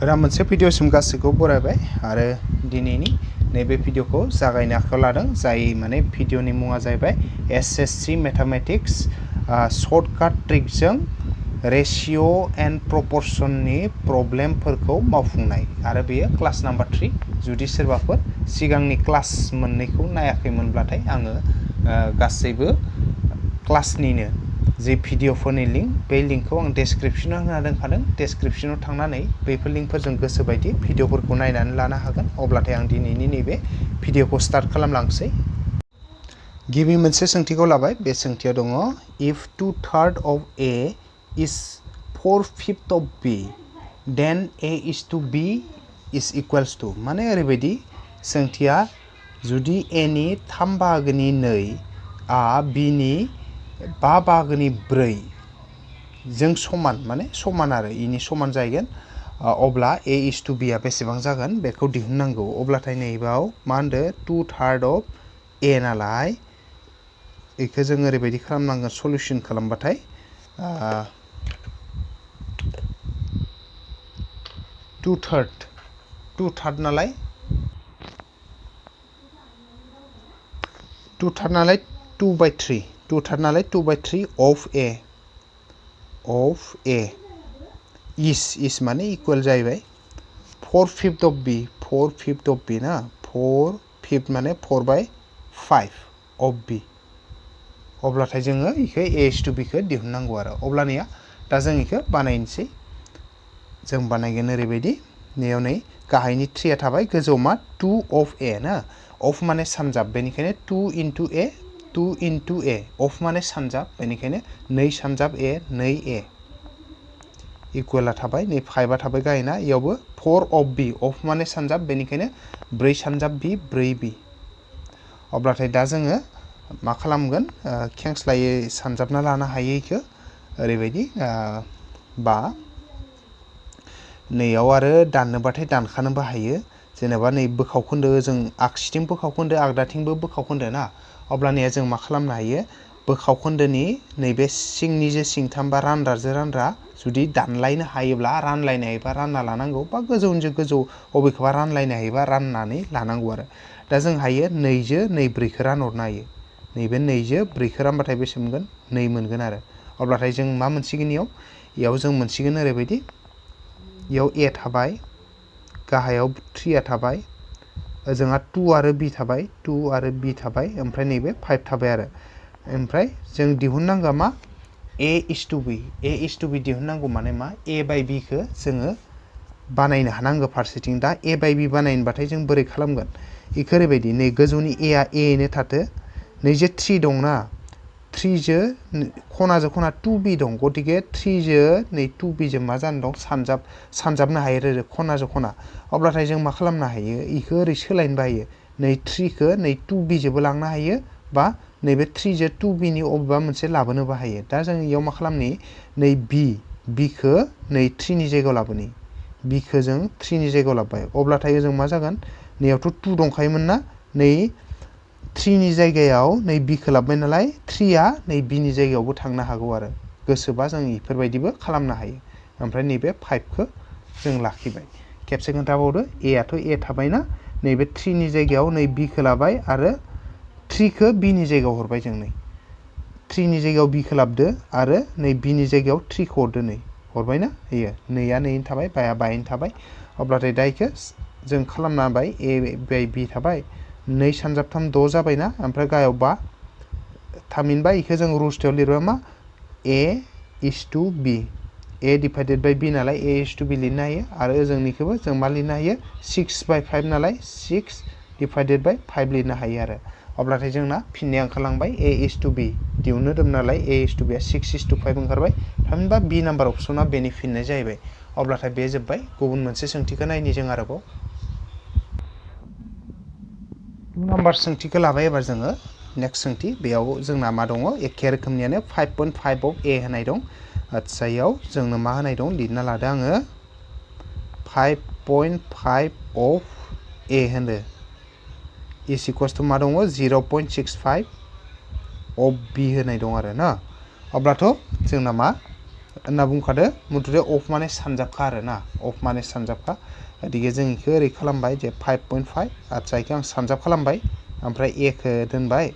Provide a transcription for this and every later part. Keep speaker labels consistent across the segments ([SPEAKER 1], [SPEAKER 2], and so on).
[SPEAKER 1] गोदान मोनसे भिडिअसिम गासैखौ बरायबाय आरो दिनैनि नैबे भिडिअखौ जागायनो आखायाव लादों जाय माने भिडिअनि मुङा जाहैबाय SSC mathematics shortcut ट्रिकजों ratio and प्रपोर्शननि प्रब्लेमफोरखौ मावफुंनाय आरो बेयो क्लास नम्बर 3 जुदि सोरबाफोर सिगांनि क्लास मोननैखौ नायाखैमोनब्लाथाय आङो गासैबो क्लासनिनो जे भिडिअफोरनि लिंक बे लिंकखौ आं डेस्क्रिप्शनाव होना दोनखादों डेस्क्रिप्शनाव थांनानै बैफोर लिंकफोरजों गोसोबायदि भिडिअफोरखौ नायनानै लानो हागोन अब्लाथाय आं दिनैनि नैबे भिडिअखौ स्टार्ट खालामलांसै गिबि मोनसे सोंथिखौ लाबाय बे सोंथिया दङ if 2/3 of A is 4/5 of B then A is to B is equals to माने ओरैबायदि सोंथिया जुदि A नि 3 बाहागोनि 2 आ B नि 5 बाहागोनि 4 जों समान माने समान आरो इनि समान जागोन अब्ला A is to B आ बेसेबां जागोन बेखौ दिहुननांगौ अब्लाथाय नैबाव मा होनदो 2/3 of A नालाय बेखौ जों ओरैबायदि खालामनांगोन सल्युशन खालामबाथाय 2/3 नालाय 2/3 नालाय 2/3 of A is माने इक्वल जाहैबाय 4/5 of B 4/5 of B ना 4/5 माने 4/5 of B अब्लाथाय जोङो इखो A is to B खौ दिहुननांगौ आरो अब्लानिया दा जों इखो बानायनोसै जों बानायगोन ओरैबायदि नैयाव नै गाहायनि 3 आ थाबाय गोजौआव मा 2 of A ना of माने सानजाब बेनिखायनो 2 into A 2 into A of माने सानजाब बेनिखायनो 2 सानजाब A 2A इक्वला थाबाय नै 5 आ थाबाय गाहायना इयावबो 4 of B of माने सानजाब बेनिखायनो 4 सानजाब B 4B अब्लाथाय दा जोङो मा खालामगोन खेंस्लायै सानजाबना लानो हायो इखो ओरैबायदि बा नैयाव आरो दाननोबाथाय दानखानोबो हायो जेनेबा नै बोखावखोन्दो जों आगसिथिं बोखावखोन्दो आगदाथिंबो बोखावखोन्दो ना अब्लानिया जों मा खालामनो हायो बोखावखोन्दोनि नैबे सिंनि जे सिंथाम बा रानराजों रानरा जुदि दानलायनो हायोब्ला रानलायनो हायोबा रानना लानांगौ बा गोजौनिजों गोजौ बबेखौबा रानलायनो हायोबा राननानै लानांगौ आरो दा जों हायो 2 जो 2 4 खौ रानहरनो हायो नैबे 2 जो 4 खौ रानबाथाय बेसे मोनगोन 2 मोनगोन आरो अब्लाथाय जों मा मोनसिगोन इयाव जों मोनसिगोन ओरैबायदि इयाव A थाबाय गाहायाव 3 आ थाबाय ओजोंहा 2 आरो B थाबाय 2 आरो B थाबाय ओमफ्राय नैबे 5 थाबाय आरो ओमफ्राय जों दिहुननांगौ मा A is to B दिहुननांगौ माने मा A by B खौ जोङो बानायनो हानांगौ फारसेथिं दा A by B बानायनोबाथाय जों बोरै खालामगोन इखो ओरैबायदि नै गोजौनि A आ A नो थाथो नै जे 3 दंना 3 जो खनाजों खना 2B दं गतिके 3 जो नै 2B जों मा जानो दं सानजाबनो हायो आरो खनाजों खना अब्लाथाय जों मा खालामनो हायो इखो ओरै सोलायनो हायो नै 3 खौ नै 2B जोबो लांनो हायो बा नैबे 3 जो 2B नि अबेबा मोनसे लाबोनोबो हायो दा जों इयाव मा खालामनि नै B खौ नै 3 नि जायगायाव लाबोनि B खौ जों 3 नि जायगायाव लाबोबाय अब्लाथाय जों मा जागोन नैयावथ' 2 दंखायोमोन ना नै 3 नि जायगायाव नै B खौ लाबोबाय नालाय 3 आ नै B नि जायगायावबो थांनो हागौ आरो गोसोबा जों इफोरबायदिबो खालामनो हायो ओमफ्राय नैबे 5 खौ जों लाखिबाय खेबसे खोन्थाबावदो A आथ' A थाबायना नैबे 3 नि जायगायाव नै B खौ लाबाय आरो 3 खौ B नि जायगायाव हरबाय जों नै 3 नि जायगायाव B खौ लाबोदो आरो नै B नि जायगायाव 3 खौ हरदो नै हरबायना इयो 2 आ 2 थाबाय बाया 2 थाबाय अब्लाथाय दा इखो जों खालामना होबाय A by B थाबाय 2 सानजाब 3 6 जाबायना ओमफ्राय गाहायाव 5 थामहिनबा इखो जों रुस्टेयाव लिरबा मा A is to B A divided by B नालाय A is to B लिरनो हायो आरो ओजोंनिखौबो जों मा लिरनो हायो 6/5 नालाय 6 divided by 5 लिरनो हायो आरो अब्लाथाय जोंना फिननाया ओंखारलांबाय A is to B दिहुननो दं नालाय A is to B 6:5 ओंखारबाय थामहिनबा B नाम्बार अपसना बेनि फिननाय जाहैबाय अब्लाथाय बे जोब्बाय गुबुन मोनसे सोंथिखौ नायनि जों आरोबाव 2 नाम्बार सोंथिखौ लाबाय एबार जोङो नेक्स्ट सोंथि बेयाव जोंना मा दङ एखे रोखोमनियानो 5.5 of A होनाय दं आतसा इयाव जोंनो मा होनाय दं लिरना लादो आङो 5.5 of A होनो is equals to मा दङ 0.65 of B होनाय दं आरो ना अब्लाथ' जोंना मा होनना बुंखादो मुथुते अफ माने सानजाबखा आरो ना अफ माने सानजाबखा गतिके जों इखो ओरै खालामबाय जे 5.5 आच्छा इखो आं सानजाब खालामबाय ओमफ्राय ए खो दोनबाय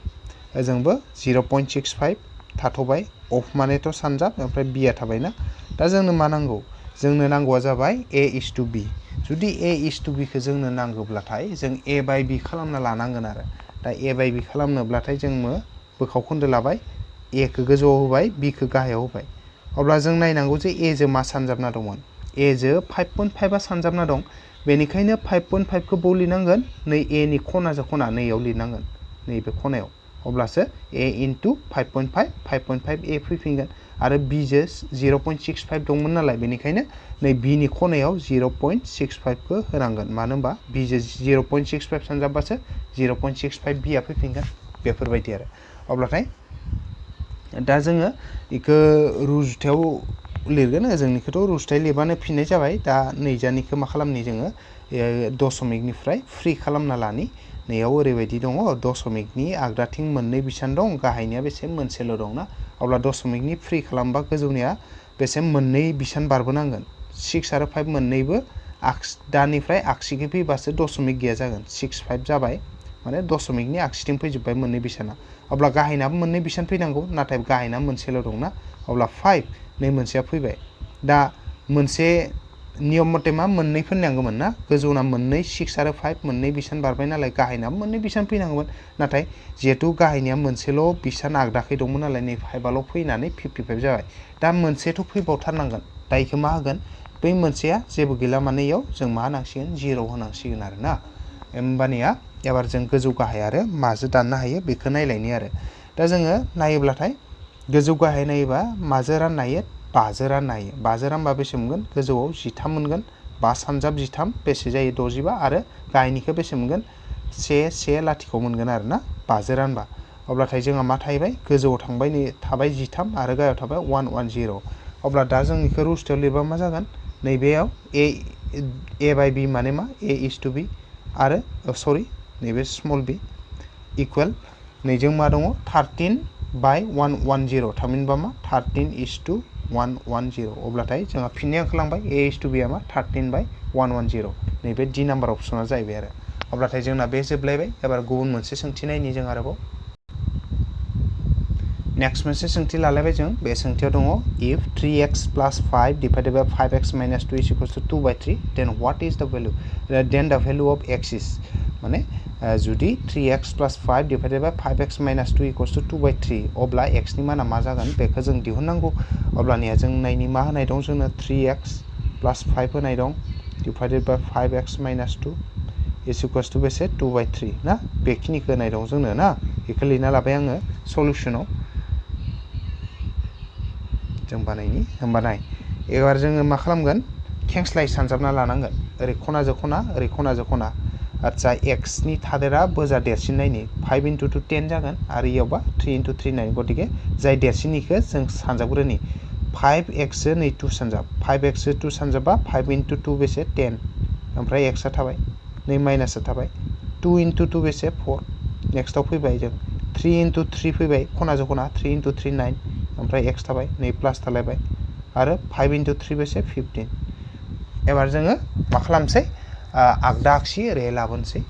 [SPEAKER 1] ओजोंबो 0.65 थाथ'बाय अफ मानेथ' सानजाब ओमफ्राय बि आ थाबायना दा जोंनो मा नांगौ जोंनो नांगौआ जाबाय a is to b जुदि a is to b खौ जोंनो नांगौब्लाथाय जों a by b खालामना लानांगोन आरो दा a by b खालामनोब्लाथाय जोंनो बोखावखोन्दो लाबाय a खौ गोजौआव होबाय b खौ गाहायाव होबाय अब्ला जों नायनांगौ जे a जो मा सानजाबना दंमोन a जो 5.5 आ सानजाबना दं बेनिखायनो 5.5 खौ बाव लिरनांगोन नै a नि खनाजों खना नैयाव लिरनांगोन नैबे खनायाव अब्लासो a into 5.5 5.5 a फैफिनगोन आरो b जो 0.65 दंमोन नालाय बेनिखायनो नै b नि खनायाव 0.65 खौ होनांगोन मानो होनबा b जो 0.65 सानजाबबासो 0.65 b आ फैफिनगोन बेफोरबायदि आरो अब्लाथाय दा जोङो इखो रुजुथायाव लिरगोन जोंनिखौथ' रुजुथाय लिरबानो फिननाय जाबाय दा नैजानिखौ मा खालामनि जोङो दशमिकनिफ्राय फ्रि खालामना लानि नैयाव ओरैबायदि दङ दशमिकनि आगदाथिं मोननै बिसान दं गाहायनिया बेसे मोनसेल' दं ना अब्ला दशमिकनि फ्रि खालामबा गोजौनिया बेसे मोननै बिसान बारबोनांगोन 6 आरो 5 मोननैबो आगदानिफ्राय आगसिखै फैबासो दशमिक गैया जागोन 6 5 जाबाय माने दशमिकनि आगसिथिं फैजोब्बाय मोननै बिसाना अब्ला गाहायनाबो मोननै बिसान फैनांगौ नाथाय गाहायना मोनसेल' दंना अब्ला 5 नै मोनसेया फैबाय दा मोनसे नियम मथे मा मोननै फैनांगौमोन ना गोजौना मोननै 6 आरो 5 मोननै बिसान बारबाय नालाय गाहायनाबो मोननै बिसान फैनांगौमोन नाथाय जिहेतु गाहायनिया मोनसेल' बिसान आगदाखै दंमोन नालाय नै 5आल' फैनानै 55 जाबाय दा मोनसेथ' फैबावथारनांगोन दा इखो मा होगोन बै मोनसेया जेबो गैला माने इयाव जों मा होनांसिगोन 0 होनांसिगोन आरो ना होमबानिया एबार जों गोजौ गाहाय आरो माजों दाननो हायो बेखौ नायलायनि आरो दा जोङो नायोब्लाथाय गोजौ गाहाय नायोबा माजों राननो हायो 5 जों राननो हायो 5 जों रानबा बेसे मोनगोन गोजौआव 13 मोनगोन 5 सानजाब 13 बेसे जायो 65 आरो गाहायनिखौ बेसे मोनगोन 1 लाथिख' मोनगोन आरो ना 5 जों रानबा अब्लाथाय जोंहा मा थाहैबाय गोजौआव थांबाय नै थाबाय 13 आरो गाहायाव थाबाय 110 अब्ला दा जों इखौ रुजुथायाव लिरबा मा जागोन नैबेयाव a by b माने मा a is to b आरो सरि नैबे स्मल b इकुवेल नैजों मा दङ 13 by 110 थामहिनबा मा 13 is to 110 अब्लाथाय जोंहा फिननाया ओंखारलांबाय a is to b आ मा 13 by 110 नैबे d नाम्बार अपसना जाहैबाय आरो अब्लाथाय जोंना बे जोबलायबाय एबार गुबुन मोनसे सोंथि नायनि जों आरोबाव नेक्स्ट मोनसे सोंथि लालायबाय जों बे सोंथियाव दङ if 3x plus 5 divided by 5x minus 2 is equals to 2 by 3 then what is the value then the value of x is माने जुदि 3x plus 5 divided by 5x minus 2 equals to 2 by 3 अब्ला x नि माना मा जागोन बेखौ जों दिहुननांगौ अब्लानिया जों नायनि मा होनाय दं जोंनो 3x plus 5 होनाय दं divided by 5x minus 2 is equals to बेसे 2 by 3 ना बेखिनिखौ होनाय दं जोंनो ना बेखौ लिरना लाबाय आङो सल्युशनाव जों बानायनि होमबा नाय एबार जोङो मा खालामगोन खेंस्लाय सानजाबना लानांगोन ओरै खनाजों खना ओरै खनाजों खना आच्छा x नि थादेरा बोजा देरसिन नायनि 5 into 2 10 जागोन आरो इयावबा 3 into 3 नाय गतिके जाय देरसिननिखौ जों सानजाबग्रोनि 5x जो नै 2 सानजाब 5x जो 2 सानजाबा 5 into 2 बेसे 10 ओमफ्राय x आ थाबाय नै माइनास आ थाबाय 2 into 2 बेसे 4 नेक्स्टआव फैबाय जों 3 into 3 फैबाय खनाजों खना 3 into 3 9 ओमफ्राय x थाबाय नै प्लास थालायबाय आरो 5 into 3 बेसे 15 एबार जोङो मा खालामसै आगदा आगसि ओरै लाबोनोसै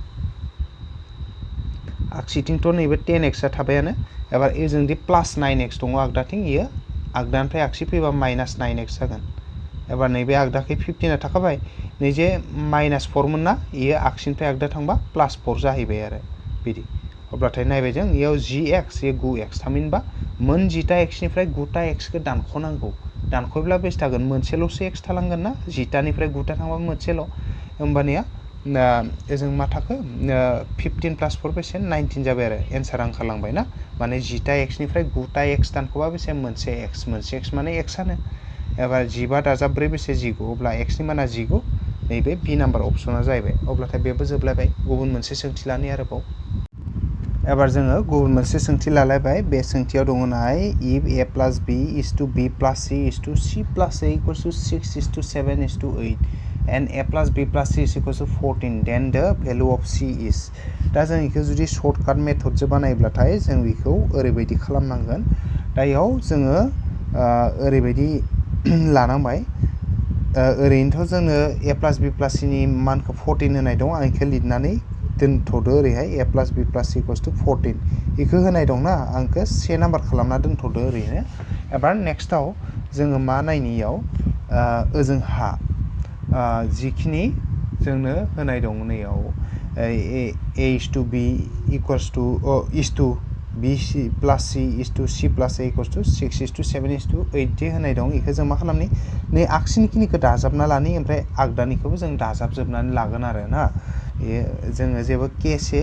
[SPEAKER 1] आगसिथिंथ' नैबे 10x आ थाबायानो एबार एजोंदि प्लास 9x दङ आगदाथिं इयो आगदानिफ्राय आगसि फैबा माइनास 9x जागोन एबार नैबे आगदाखै 15 आ थाखाबाय नै जे माइनास 4 मोन ना इयो आगसिनिफ्राय आगदा थांबा प्लास 4 जाहैबाय आरो बिदि अब्लाथाय नायबाय जों इयाव gx इयो 9x थामहिनबा मोन 10टा x निफ्राय 9टा x खौ दानख'नांगौ दानख'ब्ला बेसे थागोन मोनसेल'सो x थालांगोन ना 10टानिफ्राय 9टा थांबा मोनसेल' होमबानिया जों मा थाखो 15 प्लास 4 बेसे 19 जाबाय आरो एन्सारा ओंखारलांबाय ना माने 10टा x निफ्राय 9टा x दानख'बा बेसे मोनसे x माने x आनो एबार 15 दाजाब 4 बेसे 19 अब्ला x नि माना 19 नैबे बि नाम्बार अपसना जाहैबाय अब्लाथाय बेबो जोबलायबाय गुबुन मोनसे सोंथि लानि आरोबाव एबार जोङो गुबुन मोनसे सोंथि लालायबाय बे सोंथियाव दङ नाय if a plus b is to b plus c is to c plus a equals to 6 is to 7 is to 8 and a plus b plus c is equals to 14 then the value of c is दा जों इखौ जुदि shortcut मेथडजों बानायब्लाथाय जों बेखौ ओरैबायदि खालामनांगोन दा इयाव जोङो ओरैबायदि लानांबाय ओरैनोथ' जोंनो a plus b plus c नि मानखौ 14 होनाय दं आं इखौ लिरनानै दोनथ'दो ओरैहाय a plus b plus c equals to 14 इखौ होनाय दंना आं इखौ से नाम्बार खालामना दोनथ'दो ओरैनो एबार नेक्स्टआव जोङो मा नायनियाव ओजोंहा जिखिनि जोंनो होनाय दं नैयाव a is to b equals to is to b c plus c is to c plus a equals to 6 is to 7 is to 8 जे होनाय दं इखौ जों मा खालामनि नै आगसिनिखिनिखौ दाजाबना लानि ओमफ्राय आगदानिखौबो जों दाजाबजोबनानै लागोन आरो ना जोङो जेबो केसे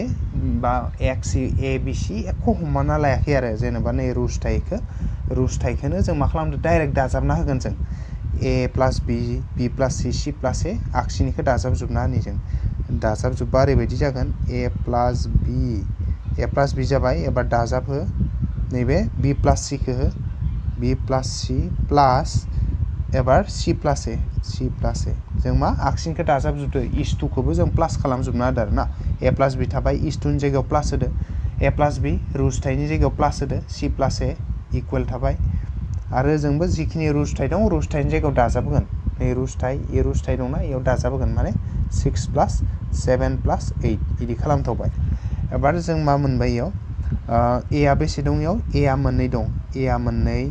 [SPEAKER 1] बा एक्स ए बि सि एख' हमना लायाखै आरो जेनेबा नै रुसथायखौनो जों मा खालामदों डाइरेक्ट दाजाबना होगोन जों a plus b b plus c c plus a आगसिनिखौ दाजाबजोबना होनि जों दाजाबजोबबा ओरैबायदि जागोन a प्लास b जाबाय एबार दाजाब हो नैबे b प्लास c खौ हो b प्लास c प्लास एबार c प्लास a जों मा आगसिनिखौ दाजाबजोबदो इस 2 खौबो जों प्लास खालामजोबना होदो आरो ना a प्लास b थाबाय इस 2 नि जायगायाव प्लास होदो a प्लास b रुसथायनि जायगायाव प्लास होदो c प्लास a इकुवेल थाबाय आरो जोंबो जिखिनि रुसथाय दं रुसथायनि जायगायाव दाजाबगोन नै रुसथाय दंना इयाव दाजाबगोन माने 6 प्लास 7 प्लास 8 इदि खालामथ'बाय एबार जों मा मोनबाय इयाव a आ बेसे दं इयाव a आ मोननै दं a आ मोननै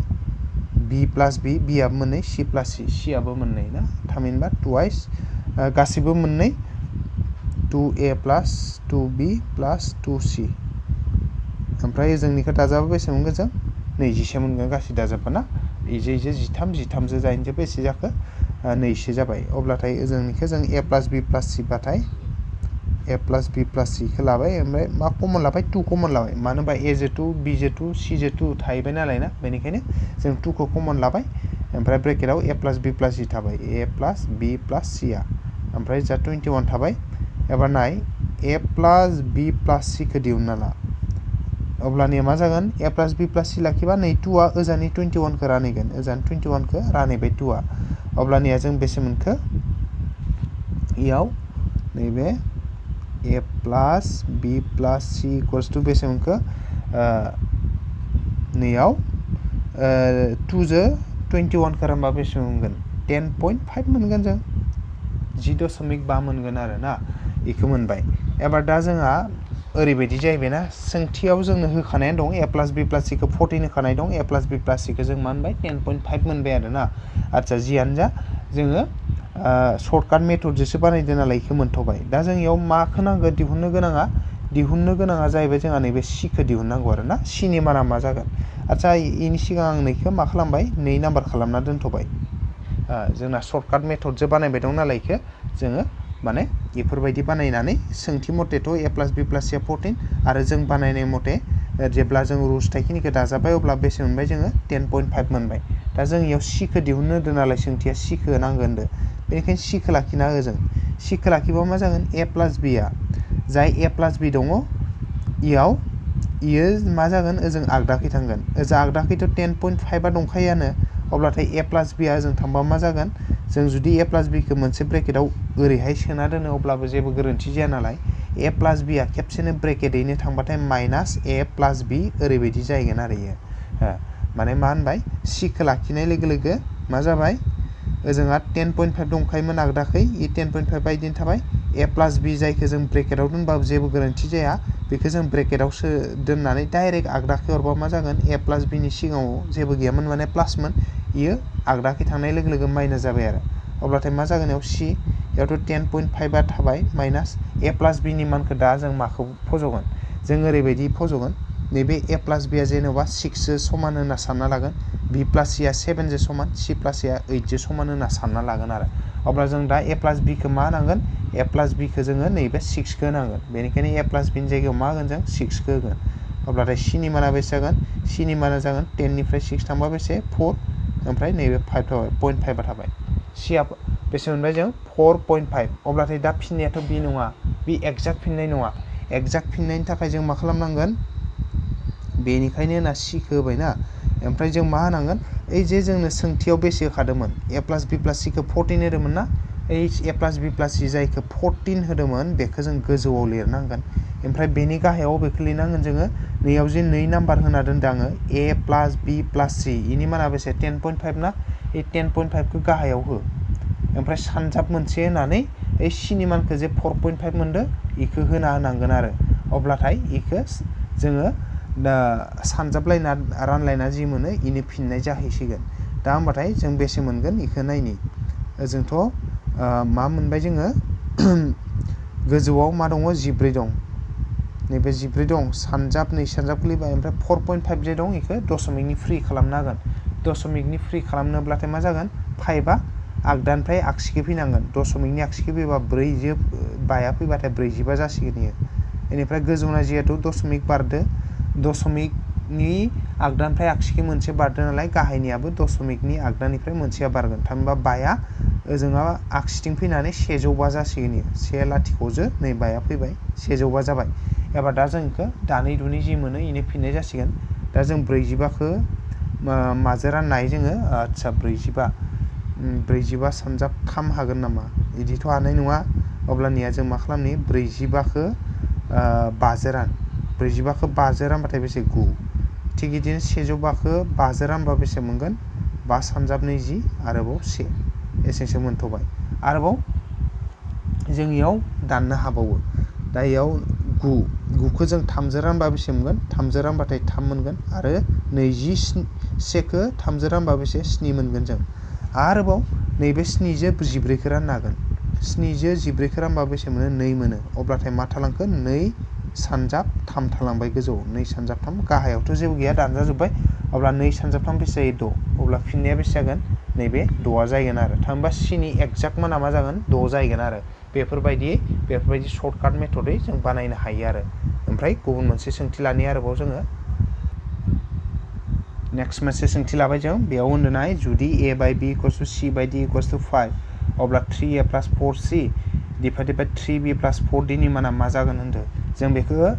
[SPEAKER 1] b प्लास b b आबो मोननै c प्लास c आबो मोननै ना थामहिनबा ट्वाइस गासिबो मोननै 2a प्लास 2b प्लास 2c ओमफ्राय जोंनिखौ दाजाबा बेसे मोनगोन जों 20 मोनगोन गासै दाजाबा ना इजे 13 जायनिजे बेसे जाखो 2 जाबाय अब्लाथाय जोंनिखौ जों a plus b plus c बाथाय a plus b plus c खौ लाबाय ओमफ्राय मा कमन लाबाय 2 कमन लाबाय मानो होनबा a जे 2 b जे 2 c जे 2 थाहैबाय नालाय ना बेनिखायनो जों 2 खौ कमन लाबाय ओमफ्राय ब्रेकेटाव a plus b plus c थाबाय a plus b plus c आ ओमफ्राय जा 21 थाबाय एबार नाय a plus b plus c खौ दिहुनना ला अब्लानिया मा जागोन a plus b plus c लाखिबा नै 2 आ ओजानि 21 खौ रानहैगोन ओजानि 21 खौ रानहैबाय 2 आ अब्लानिया जों बेसे मोनखो इयाव नैबे a plus b plus c equals to बेसे मोनखो नैयाव 2 जो 21 खौ रानबा बेसे मोनगोन 10.5 मोनगोन जों 10.5 मोनगोन आरो ना इखौ मोनबाय एबार दा जोंहा ओरैबायदि जाहैबायना सोंथियाव जोंनो होखानायानो दं a plus b plus c खौ 14 होखानाय दं a plus b plus c खौ जों मा मोनबाय 10.5 मोनबाय आरो ना आচ্ছা जियानो जा जोङो सर्टकाट मेथडजोंसो बानायदों नालाय इखौ मोनथ'बाय दा जों इयाव माखौ नांगौ दिहुननो गोनाङा जाहैबाय जोंहा नैबे c खौ दिहुननांगौ आरो ना c नि माना मा जागोन आচ্ছা इनि सिगां आं नैखौ मा खालामबाय 2 नाम्बार खालामना दोनथ'बाय जोंना सर्टकाट मेथडजों बानायबाय दं नालाय इखौ जोङो माने बेफोरबायदि बानायनानै सोंथि मथेथ' a plus b plus c 14 आरो जों बानायनाय मथे जेब्ला जों रुसथायखिनिखौ दाजाबबाय अब्ला बेसे मोनबाय जोङो 10.5 मोनबाय दा जों इयाव c खौ दिहुननो होदों नालाय सोंथिया c खौ नांगोन होनदों बेनिखायनो c खौ लाखिना हो जों c खौ लाखिबा मा जागोन a प्लास b आ जाय a प्लास b दङ इयाव इयो मा जागोन ओजों आगदाखै थांगोन ओजों आगदाखैथ' 10.5 आ दंखायोआनो अब्लाथाय a प्लास b आ ओजों थांबा मा जागोन जों जुदि a प्लास b खौ मोनसे ब्रेकेटाव ओरैहाय सोना दोनो अब्लाबो जेबो गोरोन्थि जाया नालाय a प्लास b आ खेबसेनो ब्रेकेटैनो थांबाथाय माइनास a प्लास b ओरैबायदि जाहैगोन आरो इयो माने मा होनबाय c खौ लाखिनाय लोगो लोगो मा जाबाय ओजोंहा 10.5 दंखायोमोन आगदाखै इ 10.5 बायदिनो थाबाय a प्लास b जायखौ जों ब्रेकेटाव दोनबाबो जेबो गोरोन्थि जाया बेखौ जों ब्रेकेटावसो दोननानै डाइरेक्ट आगदाखै हरबा मा जागोन a प्लास b नि सिगाङाव जेबो गैयामोन माने प्लासमोन इयो आगदाखै थांनाय लोगो लोगो माइनास जाबाय आरो अब्लाथाय मा जागोन इयाव c इयावथ' 10.5 आ थाबाय माइनास a प्लास b नि मानखौ दा जों माखौ फज'गोन जों ओरैबायदि फज'गोन नैबे a प्लास b आ जेनेबा 6 जो समान होनना सानना लागोन b प्लास c आ 7 जो समान c प्लास a 8 जो समान होनना सानना लागोन आरो अब्ला जों दा a प्लास b खौ मा होनांगोन a प्लास b खौ जोङो नैबे 6 खौ होनांगोन बेनिखायनो a प्लास b नि जायगायाव मा होगोन जों 6 खौ होगोन अब्लाथाय c नि माना बेसे जागोन c नि माना जागोन 10 निफ्राय 6 थांबा बेसे 4 ओमफ्राय नैबे 5 थाबाय 0.5 आ थाबाय c आ बेसे मोनबाय जों 4.5 अब्लाथाय दा फिननायाथ' b नङा बे एक्जाक्ट फिननाय नङा एक्जाक्ट फिननायनि थाखाय जों मा खालामनांगोन बेनिखायनो होना c खौ होबायना ओमफ्राय जों मा होनांगोन ओइ जे जोंनो सोंथियाव बेसे होखादोंमोन a plus b plus c खौ 14 होदोंमोन ना ओइ a plus b plus c जायखौ 14 होदोंमोन बेखौ जों गोजौआव लिरनांगोन ओमफ्राय बेनि गाहायाव बेखौ लिरनांगोन जोङो नैयाव जे 2 नाम्बार होना दोनदों आङो a plus b plus c इनि माना बेसे 10.5 ना ए 10.5 खौ गाहायाव हो ओमफ्राय सानजाब मोनसे होनानै ए सिनि मानखौ जे 4.5 मोनदो इखौ होना होनांगोन आरो अब्लाथाय इखौ जोङो दा सानजाबलायना रानलायना जि मोनो इनो फिननाय जाहैसिगोन दा होमबाथाय जों बेसे मोनगोन इखौ नायनि जोंथ' मा मोनबाय जोङो गोजौआव मा दङ 14 दं नैबे 14 दं सानजाब नै सानजाब गोलैबाय ओमफ्राय 4.5 जे दं इखौ दशमिकनि फ्रि खालामनो हागोन दशमिकनि फ्रि खालामनोब्लाथाय मा जागोन 5 आ आगदानिफ्राय आगसिखै फैनांगोन दशमिकनि आगसिखै फैबा 4 जो बाया फैबाथाय 45 जासिगोन इयो बेनिफ्राय गोजौना जिहेतु दशमिक बारदो दशमिकनि आगदानिफ्राय आगसिखै मोनसे बारदो नालाय गाहायनियाबो दशमिकनि आगदानिफ्राय मोनसेया बारगोन थामहिनबा बाया ओजोंहा आगसिथिं फैनानै 105 जासिगोन इयो 1 लाथिख'जो नै बाया फैबाय 105 जाबाय एबार दा जों इखौ दानै दुनै जि मोनो इनो फिननाय जासिगोन दा जों 45खौ माजों राननो हायो जोङो आदसा 45 सानजाब 3 हागोन नामा इदिथ' हानाय नङा अब्लानिया जों मा खालामनि 45खौ 5 रान 45खौ 5 रानबाथाय बेसे 9 थिग बिदिनो 105खौ 5 रानबा बेसे मोनगोन 5 सानजाब 20 आरोबाव 1 एसेसो मोनथ'बाय आरोबाव जों इयाव दाननो हाबावो दा इयाव 9खौ जों 3 जों रानबा बेसे मोनगोन 3 जों रानबाथाय 3 मोनगोन आरो 21खौ 3 जों रानबा बेसे 7 मोनगोन जों आरोबाव नैबे 7 जों 14खौ राननो हागोन 7 जों 14खौ रानबा बेसे मोनो 2 मोनो अब्लाथाय मा थालांखो 2 सानजाब 3 थालांबाय गोजौ 2 सानजाब 3 गाहायावथ' जेबो गैया दानजाजोब्बाय अब्ला 2 सानजाब 3 बेसे जायो 6 अब्ला फिननाया बेसे जागोन नैबे 6 जाहैगोन आरो थामहिनबा सिनि एक्जाक्ट माना मा जागोन 6 जाहैगोन आरो बेफोरबायदि सर्टकाट मेथडै जों बानायनो हायो आरो ओमफ्राय गुबुन मोनसे सोंथि लानि आरोबाव जोङो नेक्स्ट मोनसे सोंथि लाबाय जों बेयाव होनदोंनाय जुदि a by b equals to c by d equals to 5 अब्ला 3a plus 4c divided by 3b plus 4d नि माना मा जागोन होनदों जों बेखौ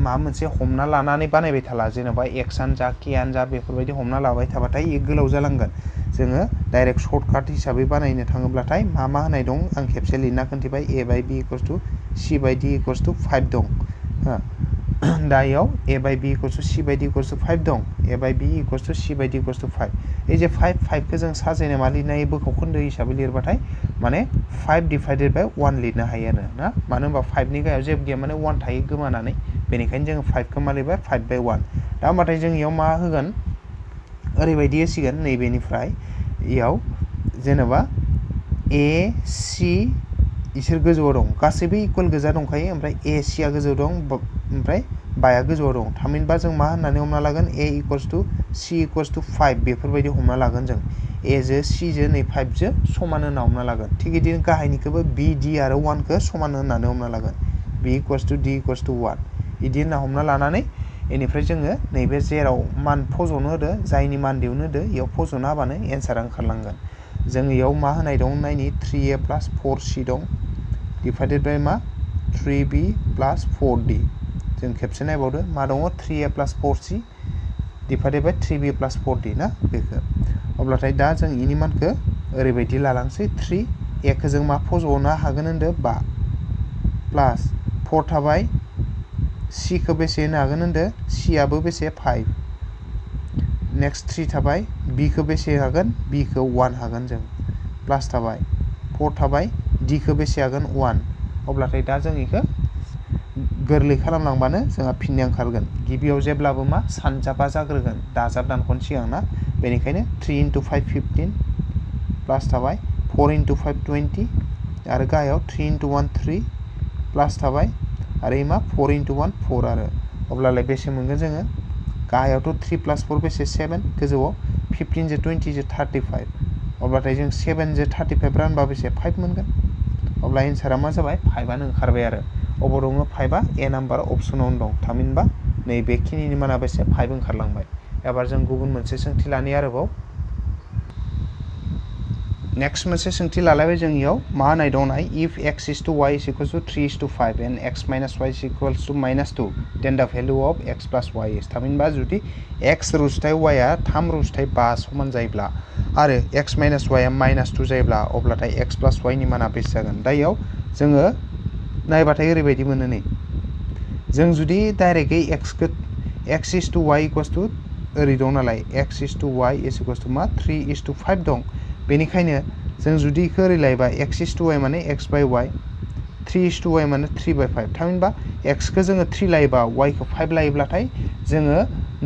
[SPEAKER 1] माबा मोनसे हमना लानानै बानायबाय थाला जेनेबा एक्सआनो जा केआनो जा बेफोरबायदि हमना लाबाय थाबाथाय इयो गोलाव जालांगोन जोङो डाइरेक्ट सर्टकाट हिसाबै बानायनो थाङोब्लाथाय मा होनाय दं आं खेबसे लिरना खोन्थिबाय a by b equals to c by d equals to 5 दं दा इयाव a by b equals to c by d equals to 5 दं a by b equals to c by d equals to 5 ए जे 5खौ जों साजायनाय मा लिरनो हायो बोखाव खोन्दो हिसाबै लिरबाथाय माने 5 divided by 1 लिरनो हायो आरो ना मानो होनबा 5नि गाहायाव जेबो गैया माने 1 थायो गोमानानै बेनिखायनो जोङो 5खौ मा लिरबाय 5 by 1 दा होमबाथाय जों इयाव मा होगोन ओरैबायदि होसिगोन नैबेनिफ्राय इयाव जेनेबा a c इसोर गोजौआव दं गासैबो इकुवेल गोजा दंखायो ओमफ्राय a c आ गोजौआव दं ओमफ्राय बाया गोजौआव दं थामहिनबा जों मा होननानै हमना लागोन a equals to c equals to 5 बेफोरबायदि हमना लागोन जों a जो c जो नै 5 जो समान होनना हमना लागोन थिग बिदिनो गाहायनिखौबो b d आरो 1 खौ समान होननानै हमना लागोन b equals to d equals to 1 बिदि होनना हमना लानानै बेनिफ्राय जोङो नैबे जेराव मान फज'नो होदो जायनि मान दिहुननो होदो इयाव फज'नो हाबानो एन्सारा ओंखारलांगोन जों इयाव मा होनाय दं नायनि 3a plus 4c दं डिभाइडेड बाय मा 3b plus 4d जों खेबसे नायबावदो मा दङ 3a plus 4c डिभाइडेड बाय 3b plus 4d ना बेखौ अब्लाथाय दा जों इनि मानखौ ओरैबायदि लालांसै 3 a खौ जों मा फज'नो हागोन होनदो 5 प्लास 4 थाबाय c खौ बेसे होनो हागोन होनदो c आबो बेसे 5 नेक्स्ट 3 थाबाय b खौ बेसे हागोन b खौ 1 हागोन जों प्लास थाबाय 4 थाबाय d खौ बेसे हागोन 1 अब्लाथाय दा जों इखौ गोरलै खालामलांबानो जोंहा फिननाय ओंखारगोन गिबियाव जेब्लाबो मा सानजाबा जाग्रोगोन दाजाब दानख'नो सिगां ना बेनिखायनो 3 into 5 15 प्लास थाबाय 4 into 5 20 आरो गाहायाव 3 into 1 3 प्लास थाबाय आरो मा 4 into 1 4 आरो अब्लालाय बेसे मोनगोन जोङो गाहायावथ' 3 plus 4 बेसे 7 गोजौआव 15 जो 20 जो 35 अब्लाथाय जों 7 जो 35 रानबा बेसे 5 मोनगोन अब्ला एन्सारा मा जाबाय 5आनो ओंखारबाय आरो अबाव दङ 5आ ए नाम्बार अपसनावनो दं थामहिनबा नैबेखिनिनि माना बेसे 5 ओंखारलांबाय एबार जों गुबुन मोनसे सोंथि लानि आरोबाव नेक्स्ट मोनसे सोंथि लालायबाय जों इयाव मा होनाय दं नाय if x is to y is equals to 3 is to 5 and x minus y is equals to -2 then the value of x plus y is थामहिनबा जुदि x रुजुथाय y आ 3 रुजुथाय 5 समान जायोब्ला आरो x minus y आ -2 जायोब्ला अब्लाथाय x plus y नि माना बेसे जागोन दा इयाव जोङो नायबाथाय ओरैबायदि मोनो नै जों जुदि डाइरेक्टयै x is to y equals to ओरै दं नालाय x is to y is equals to मा 3 is to 5 दं बेनिखायनो जों जुदि इखो ओरै लायोबा x is to y माने x by y 3 is to y माने 3 by 5 थामहिनबा x खौ जोङो 3 लायोबा y खौ 5 लायोब्लाथाय जोङो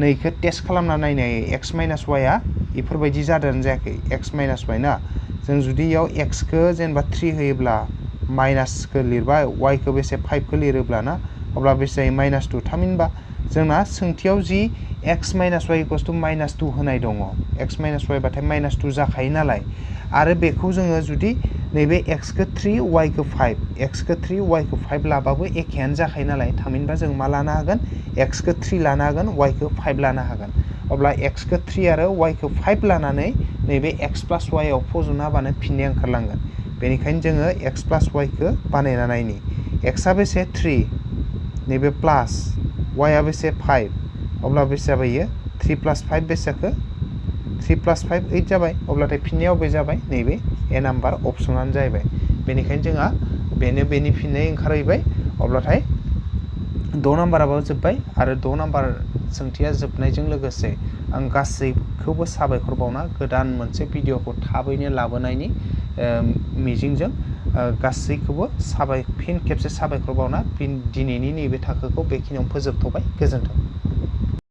[SPEAKER 1] नैखौ टेस्ट खालामना नायनो हायो x माइनास y आ इफोरबायदि जादोंना जायाखै x माइनास y ना जों जुदि इयाव x खौ जेनेबा 3 होयोब्ला माइनासखौ लिरबाय y खौ बेसे 5 खौ लिरोब्ला ना अब्ला बेसे जायो -2 थामहिनबा जोंना सोंथियाव जि x minus y equals to -2 होनाय दङ x माइनास y बाथाय -2 जाखायो नालाय आरो बेखौ जोङो जुदि नैबे x खौ 3 y खौ 5 x खौ 3 y खौ 5 लाबाबो एखेयानो जाखायो नालाय थामहिनबा जों मा लानो हागोन x खौ 3 लानो हागोन y खौ 5 लानो हागोन अब्ला x खौ 3 आरो y खौ 5 लानानै नैबे x प्लस y आव फज'ना होबानो फिननाया ओंखारलांगोन बेनिखायनो जोङो x प्लस y खौ बानायना नायनि x आ बेसे 3 नैबे प्लास y आ बेसे 5 अब्ला बेसे जाबाय 3 प्लस 5 बेसे जाखो 3 प्लस 5 8 जाबाय अब्लाथाय फिननाया बबे जाबाय नैबे ए नाम्बार अपसनानो जाहैबाय बेनिखायनो जोंहा बेनि फिननाय ओंखारहैबाय अब्लाथाय 6 नाम्बाराबो जोब्बाय आरो 6 नाम्बार सोंथिया जोबनायजों लोगोसे आं गासैखौबो साबायखर बावना गोदान मोनसे भिडिअखौ थाबैनो लाबोनायनि मिजिंजों गासैखौबो फिन खेबसे साबायखर बावना दिनैनि नैबे थाखोखौ बेखिनियावनो फोजोबथ'बाय गोजोन्थों।